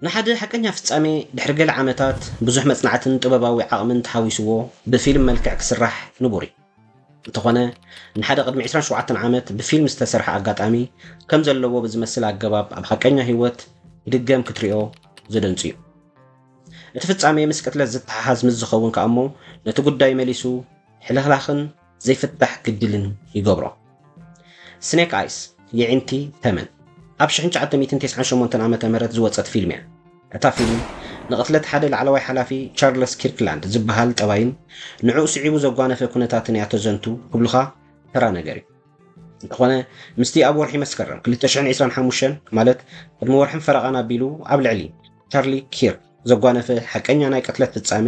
ንሓደ ሓቀኛ ፍጻሜ ድሕሪ ገለ ዓመታት ብዙሕ መጽናዕትን ጥበባዊ ዓቕምን ተሓዊስዎ ብፊልም መልክዕ ክስራሕ ንቡር እዩ። እንተኾነ፣ ንሓደ ቅድሚ ዕስራን ሸውዓተን ዓመት ብፊልም ዝተሰርሐ ኣጋጣሚ ከም ዘለዎ ብዝመስል ኣገባብ ኣብ ሓቀኛ ህይወት ይድገም ክትሪኦ ዘደንጹ እዩ። እቲ ፍጻሜ ምስ ቅትለት ዝተሓሓዝ ምስ ዝኸውን ከኣ እሞ ነቲ ጉዳይ መሊሱ ሕልኽላኽን ዘይፍታሕ ግድልን ይገብሮ። ስኔክ ኣይስ፣ የዒንቲ ተመን፣ ኣብ ሽሕን ትሽዓተ ሚእትን ተስዓን ሸሞንተን ዓመተ ምህረት ዝወጸት ፊልም እያ። እታ ፊልም ንቕትለት ሓደ ላዕለዋይ ሓላፊ ቻርለስ ኪርክላንድ ዝበሃል ጠባይን ንዕኡ ስዒቡ ዘጓነፈ ኩነታትን እያ ተዘንቱ ክብሉኻ ተራ ነገር እዩ። እንተኾነ፣ ምስቲ ኣብ ወርሒ መስከረም ክልተ ሽሕን ዕስራን ሓሙሽተን፣ ማለት ቅድሚ ወርሕን ፈረቓን ኣቢሉ ኣብ ልዕሊ ቻርሊ ኪርክ ዘጓነፈ ሓቀኛ ናይ ቅትለት ፍጻሜ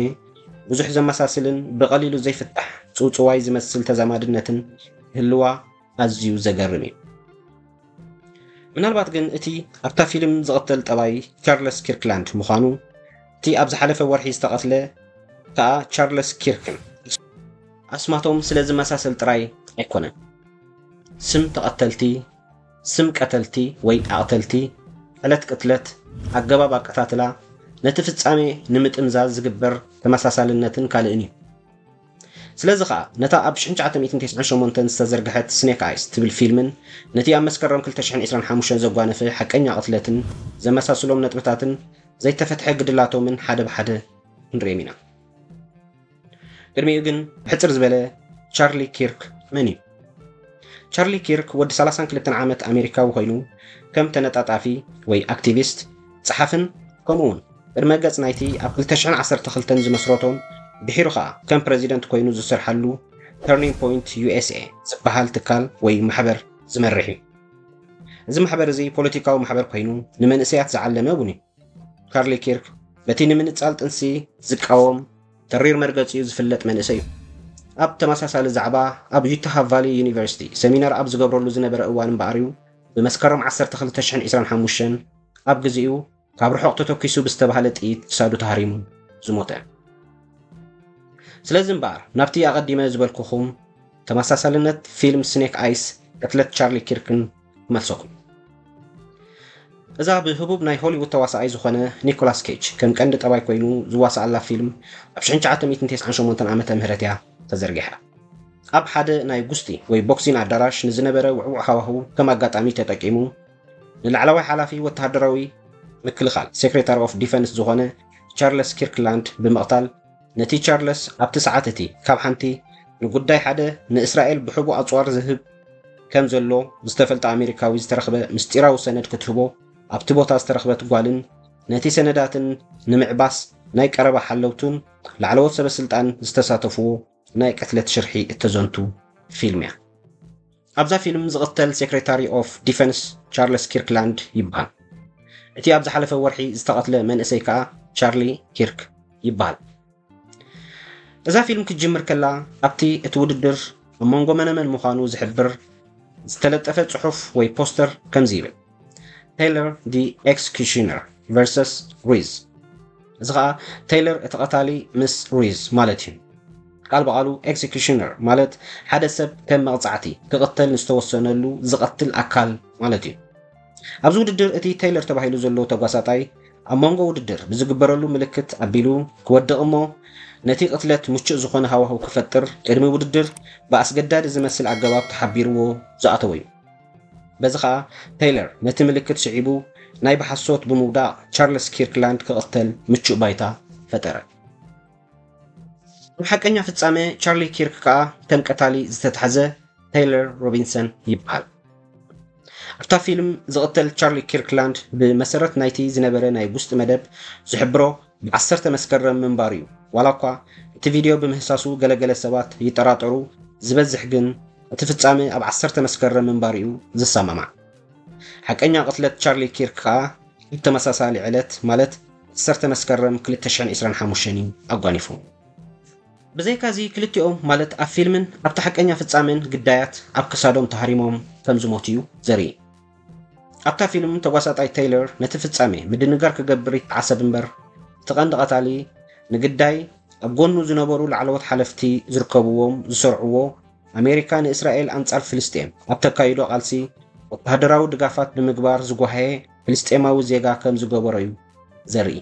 ብዙሕ ዘመሳስልን ብቐሊሉ ዘይፍታሕ ጽውጽዋይ ዝመስል ተዛማድነትን ክህልዋ ኣዝዩ ዘገርም እዩ። ምናልባት ግን እቲ ኣብታ ፊልም ዝቕተል ጠባይ ቻርለስ ኪርክላንድ ምዃኑ፣ እቲ ኣብ ዝሓለፈ ወርሒ ዝተቐትለ ከኣ ቻርለስ ኪርክን ኣስማቶም ስለ ዝመሳሰል ጥራይ ኣይኮነን። ስም ተቐተልቲ፣ ስም ቀተልቲ ወይ ኣቕተልቲ፣ ዕለት ቅትለት፣ ኣገባብ ኣቀታትላ፣ ነቲ ፍጻሜ ንምጥምዛዝ ዝግበር ተመሳሳልነትን ካልእን እዩ። ስለዚ ኸኣ፣ ነታ ኣብ ሽሕን ትሽዓተ ሚእትን ተስዓን ሸሞንተን ዝተዘርግሐት ስኔክ ኣይስ ትብል ፊልምን ነቲ ኣብ መስከረም ክልተ ሽሕን ዕስራን ሓሙሽተን ዘጓነፈ ሓቀኛ ቅትለትን ዘመሳስሎም ነጥብታትን ዘይተፈትሐ ግድላቶምን ሓደ ብሓደ ክንርእዮም ኢና። ቅድሚኡ ግን፣ ብሕጽር ዝበለ፣ ቻርሊ ኪርክ መን እዩ? ቻርሊ ኪርክ ወዲ ሰላሳን ክልተን ዓመት ኣሜሪካዊ ኮይኑ፣ ከም ተነጣጣፊ ወይ ኣክቲቪስት፣ ጸሓፍን ከምኡውን ቅድመ ገጽ ናይቲ ኣብ ክልተ ሽሕን ዓሰርተ ክልተን ዝመስረቶን ድሒሩ ኸኣ ከም ፕረዚደንት ኮይኑ ዝሰርሓሉ ተርኒንግ ፖይንት ዩ ኤስ ኤ ዝበሃል ትካል ወይ ማሕበር ዝመርሕ እዩ። እዚ ማሕበር እዚ ፖለቲካዊ ማሕበር ኮይኑ ንመንእሰያት ዝዓለመ እውን እዩ። ቻርሊ ኪርክ በቲ ንምንጻል ጥንሲ ዝቃወም ተሪር መርገጺኡ ዝፍለጥ መንእሰይ እዩ። ኣብ ተመሳሳሊ ዛዕባ፣ ኣብ ዩታሃ ቫሊ ዩኒቨርሲቲ ሰሚናር ኣብ ዝገብረሉ ዝነበረ እዋን እምበኣር እዩ ብመስከረም ዓሰርተ ክልተ ሽሕን ዕስራን ሓሙሽተን ኣብ ግዜኡ ካብ ርሑቕ ተተኲሱ ብዝተባህለ ጥይት ክሳዱ ተሃሪሙ ዝሞተ። ስለዚ እምበኣር፣ ናብቲ ኣቐዲመ ዝበልኩኹም ተመሳሳልነት ፊልም ስኔክ ኣይስ ቅትለት ቻርሊ ኪርክን ክመልሰኩም። እዛ ብህቡብ ናይ ሆሊውድ ተዋሳኣይ ዝኾነ ኒኮላስ ኬጅ ከም ቀንዲ ጠባይ ኮይኑ ዝዋሳኣላ ፊልም ኣብ ሽሕን ትሽዓተ ሚእትን ተስዓን ሸሞንተን ዓመተ ምህረት እያ ተዘርጊሓ። ኣብ ሓደ ናይ ጉስጢ ወይ ቦክሲን ኣዳራሽ ንዝነበረ ውዕዉዕ ሃዋህው ከም ኣጋጣሚ ተጠቂሙ፣ ንላዕለዋይ ሓላፊ ወተሃደራዊ ምክልኻል፣ ሴክሬታሪ ኦፍ ዲፈንስ፣ ዝኾነ ቻርለስ ኪርክላንድ ብምቕታል፣ ነቲ ቻርለስ ኣብቲ ሰዓት እቲ ካብ ሓንቲ ንጉዳይ ሓደ ንእስራኤል ብሕቡእ ኣጽዋር ዝህብ ከም ዘሎ ዝተፈልጠ ኣሜሪካዊ ዝተረኽበ ምስጢራዊ ሰነድ ክትህቦ ኣብቲ ቦታ ዝተረኽበት ጓልን ነቲ ሰነዳትን ንምዕባስ ናይ ቀረባ ሓለውቱን ላዕለዎት ሰበ ስልጣን ዝተሳተፍዎ ናይ ቅትለት ሽርሒ እተዘንቱ ፊልም እያ። ኣብዛ ፊልም ዝቕተል ሴክሬታሪ ኦፍ ዲፈንስ ቻርለስ ኪርክላንድ ይበሃል። እቲ ኣብ ዝሓለፈ ወርሒ ዝተቐትለ መንእሰይ ከኣ ቻርሊ ኪርክ ይበሃል። እዛ ፊልም ክትጅምር ከላ ኣብቲ እቲ ውድድር ኣብ መንጎ መነመን ምዃኑ ዝሕብር ዝተለጠፈ ጽሑፍ ወይ ፖስተር ከምዚ ይብል፣ ቴይለር ዲ ኤክስኪዩሽነር ቨርሰስ ሪዝ። እዚ ኸኣ ቴይለር እቲ ቀታሊ ምስ ሪዝ ማለት እዩ። ቃል ብቓሉ ኤክስኪዩሽነር ማለት ሓደ ሰብ ከም መቕጻዕቲ ክቕተል ንዝተወሰነሉ ዝቐትል ኣካል ማለት እዩ። ኣብዚ ውድድር እቲ ቴይለር ተባሂሉ ዘሎ ተጓሳጣይ ኣብ መንጎ ውድድር ብዝግበረሉ ምልክት ኣቢሉ ክወድቕ እሞ ነቲ ቅትለት ምቹእ ዝኾነ ሃዋህው ክፈጥር ቅድሚ ውድድር ብኣስገዳዲ ዝመስል ኣገባብ ተሓቢርዎ ዝኣተወ እዩ። በዚ ኸኣ ቴይለር ነቲ ምልክት ስዒቡ ናይ ብሓሶት ብምውዳቕ ቻርለስ ኪርክላንድ ክቕተል ምቹእ ባይታ ፈጠረ። ኣብ ሓቀኛ ፍጻመ ቻርሊ ኪርክ ከኣ ከም ቀታሊ ዝተታሕዘ ቴይለር ሮቢንሰን ይበሃል። ኣብታ ፊልም ዝቕተል ቻርሊ ኪርክላንድ ብመሰረት ናይቲ ዝነበረ ናይ ጉስጢ መደብ ዝሕብሮ ብዓሰርተ መስከረም ምንባሩ እዩ። ዋላ እኳ እቲ ቪድዮ ብምህሳሱ ገለገለ ሰባት ይጠራጠሩ፣ ዝበዝሕ ግን እቲ ፍጻመ ኣብ ዓሰርተ መስከረም ምንባሩ እዩ ዝሰማማዕ። ሓቀኛ ቅትለት ቻርሊ ኪርክ ከኣ ኣብ ተመሳሳሊ ዕለት ማለት ዓሰርተ መስከረም ክልተ ሽሕን ዕስራን ሓሙሽተን እዩ ኣጓኒፉ። ብዘይካዚ ክልቲኦም ማለት ኣብ ፊልምን ኣብቲ ሓቀኛ ፍጻሜን ግዳያት ኣብ ክሳዶም ተሃሪሞም ከም ዝሞቱ እዩ ዘርኢ። ኣብታ ፊልም ተጓሳጣይ ቴይለር ነቲ ፍጻሜ ምድንጋር ክገብር ይተዓሰብ እምበር እቲ ቀንዲ ቀታሊ ንግዳይ ኣብ ጎኑ ዝነበሩ ላዕለዎት ሓለፍቲ ዝርከብዎም ዝሰርዕዎ ኣሜሪካ ንእስራኤል ኣንጻር ፍልስጤም ኣብ ተካይዶ ቃልሲ ወተሃደራዊ ድጋፋት ብምግባር ዝጓሃየ ፍልስጤማዊ ዜጋ ከም ዝገበሮ እዩ ዘርኢ።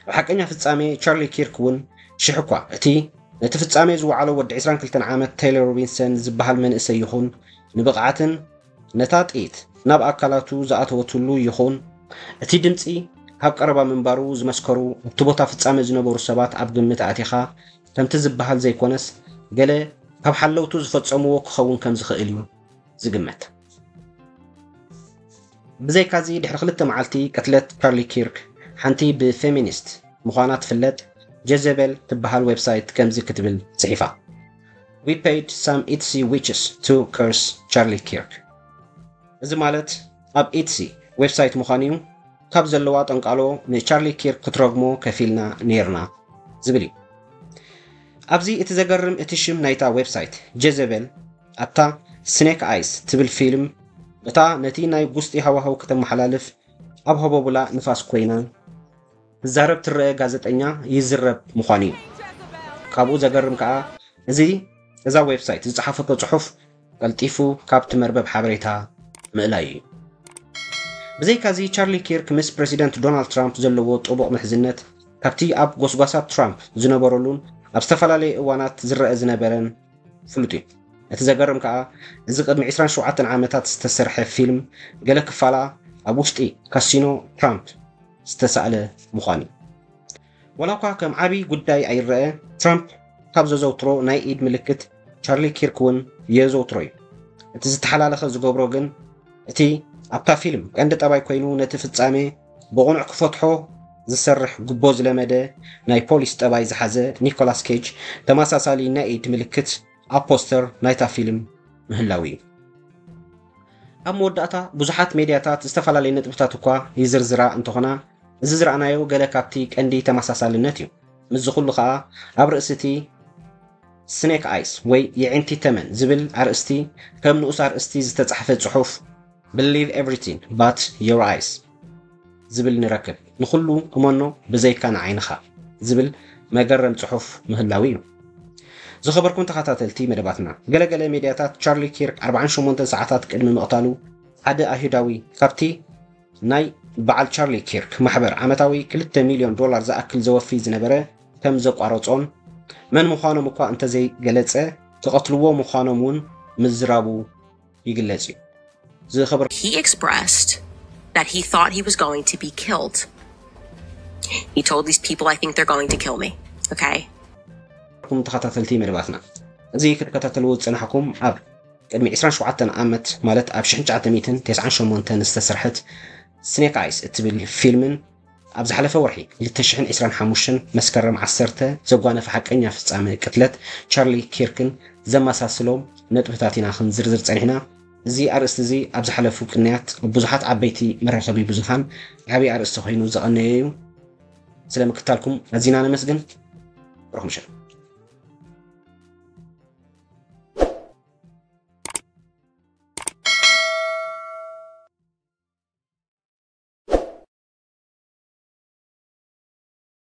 ኣብ ሓቀኛ ፍጻሜ ቻርሊ ኪርክ እውን ሽሕ እኳ እቲ ነቲ ፍጻሜ ዝወዓሎ ወዲ ዕስራን ክልተን ዓመት ቴይለር ሮቢንሰን ዝበሃል መንእሰይ ይኹን ንብቕዓትን ነታ ጥይት ናብ ኣካላቱ ዝኣተወትሉ ይኹን እቲ ድምጺ ካብ ቀረባ ምንባሩ ዝመስከሩ ኣብቲ ቦታ ፍጻሜ ዝነበሩ ሰባት ኣብ ግምት ኣእቲኻ ከምቲ ዝበሃል ዘይኮነስ ገለ ካብ ሓለውቱ ዝፈጸምዎ ክኸውን ከም ዝኽእል እዩ ዝግመት። ብዘይካዚ ድሕሪ ክልተ መዓልቲ ቅትለት ቻርሊ ኪርክ ሓንቲ ብፌሚኒስት ምዃና ትፍለጥ ጀዘቤል ትበሃል ዌብሳይት ከምዚ ክትብል ጽሒፋ We paid some Etsy witches to curse Charlie Kirk። እዚ ማለት ኣብ ኢትሲ ዌብሳይት ምዃኑ እዩ። ካብ ዘለዋ ጠንቃሎ ንቻርሊ ኪርክ ክትረግሞ ከፊልና ነይርና ዝብል እዩ። ኣብዚ እቲ ዘገርም እቲ ሽም ናይታ ዌብሳይት ጀዘቤል ኣብታ ስኔክ ኣይስ ትብል ፊልም እታ ነቲ ናይ ጉስጢ ሃዋህው ከተመሓላልፍ ኣብ ሆቦቡላ ንፋስ ኮይና ትዛረብ ትረአ ጋዜጠኛ ይዝረብ ምዃኑ እዩ። ካብኡ ዘገርም ከኣ እዚ እዛ ዌብሳይት ዝጸሓፈቶ ጽሑፍ ቀልጢፉ ካብቲ መርበብ ሓበሬታ ምእላዩ እዩ። ብዘይካዚ ቻርሊ ኪርክ ምስ ፕረሲደንት ዶናልድ ትራምፕ ዘለዎ ጥቡቕ ምሕዝነት ካብቲ ኣብ ጎስጓሳት ትራምፕ ዝነበረሉን ኣብ ዝተፈላለየ እዋናት ዝረአ ዝነበረን ፍሉጥ እዩ። እቲ ዘገርም ከኣ እዚ ቅድሚ ዕስራን ሸውዓተን ዓመታት ዝተሰርሐ ፊልም ገለ ክፋላ ኣብ ውሽጢ ካሲኖ ትራምፕ ዝተሳእለ ምዃኑ እዩ። ዋላ እኳ ከም ዓቢ ጉዳይ ኣይረአ፣ ትራምፕ ካብ ዘዘውትሮ ናይ ኢድ ምልክት ቻርሊ ኪርክ እውን የዘውትሮ እዩ። እቲ ዝተሓላለኸ ዝገብሮ ግን እቲ ኣብታ ፊልም ቀንዲ ጠባይ ኮይኑ ነቲ ፍጻሜ ብቕኑዕ ክፈትሖ ዝሰርሕ ጉቦ ዝለመደ ናይ ፖሊስ ጠባይ ዝሓዘ ኒኮላስ ኬጅ ተመሳሳሊ ናይ ኢድ ምልክት ኣብ ፖስተር ናይታ ፊልም ምህላው እዩ። ኣብ መወዳእታ ብዙሓት ሜድያታት ዝተፈላለየ ነጥብታት እኳ ይዝርዝራ እንተኾና እዚ ዝረኣናዮ ገለ ካብቲ ቀንዲ ተመሳሳልነት እዩ። ምስዚ ኩሉ ኸኣ ኣብ ርእሲ እቲ ስኔክ ኣይስ ወይ የዒንቲ ተመን ዝብል ኣርእስቲ ከም ንኡስ ኣርእስቲ ዝተጻሕፈ ጽሑፍ Believe everything but your eyes ዝብል ንረክብ። ንኹሉ እመኖ ብዘይካ ንዓይንኻ ዝብል መገረም ጽሑፍ ምህላው እዩ። ዝኸበርኩም ተኸታተልቲ መደባትና፣ ገለገለ ሜድያታት ቻርሊ ኪርክ ኣርባዓን ሸሞንተን ሰዓታት ቅድሚ ምቕታሉ ሓደ ኣይሁዳዊ ካብቲ ናይ በዓል ቻርሊ ኪርክ ማሕበር ዓመታዊ ክልተ ሚልዮን ዶላር ዝኣክል ዘወፊ ዝነበረ ከም ዘቋረጾን መን ምዃኖም እኳ እንተዘይገለጸ ክቐትልዎ ምዃኖም እውን ምዝራቡ ይግለጽ እዩ። ዝኸበርኩም He expressed that he thought he was going to be killed. He told these people, I think they're going to kill me. Okay? ተኸታተልቲ መደባትና፣ እዚ ክትከታተልዎ ዝጸናሕኩም ኣብ ቅድሚ ዕስራን ሸውዓተን ዓመት ማለት ኣብ ሽሕን ትሽዓተ ሚእትን ተስዓን ሸሞንተን ዝተሰርሐት ስኔክ ኣይስ እትብል ፊልምን ኣብ ዝሓለፈ ወርሒ ክልተ ሽሕን ዕስራን ሓሙሽተን መስከረም ዓሰርተ ዘጓነፈ ሓቀኛ ፍጻመ ቅትለት ቻርሊ ኪርክን ዘመሳስሎም ነጥብታት ኢና ክንዝርዝር ጸኒሕና። እዚ ኣርእስቲ እዚ ኣብ ዝሓለፉ ቅንያት ኣብ ብዙሓት ዓበይቲ መራኸቢ ብዙሃን ዓብዪ ኣርእስቲ ኮይኑ ዝቐነየ እዩ። ስለ ምክታልኩም ኣዚና ነመስግን። ርሑም ምሸት።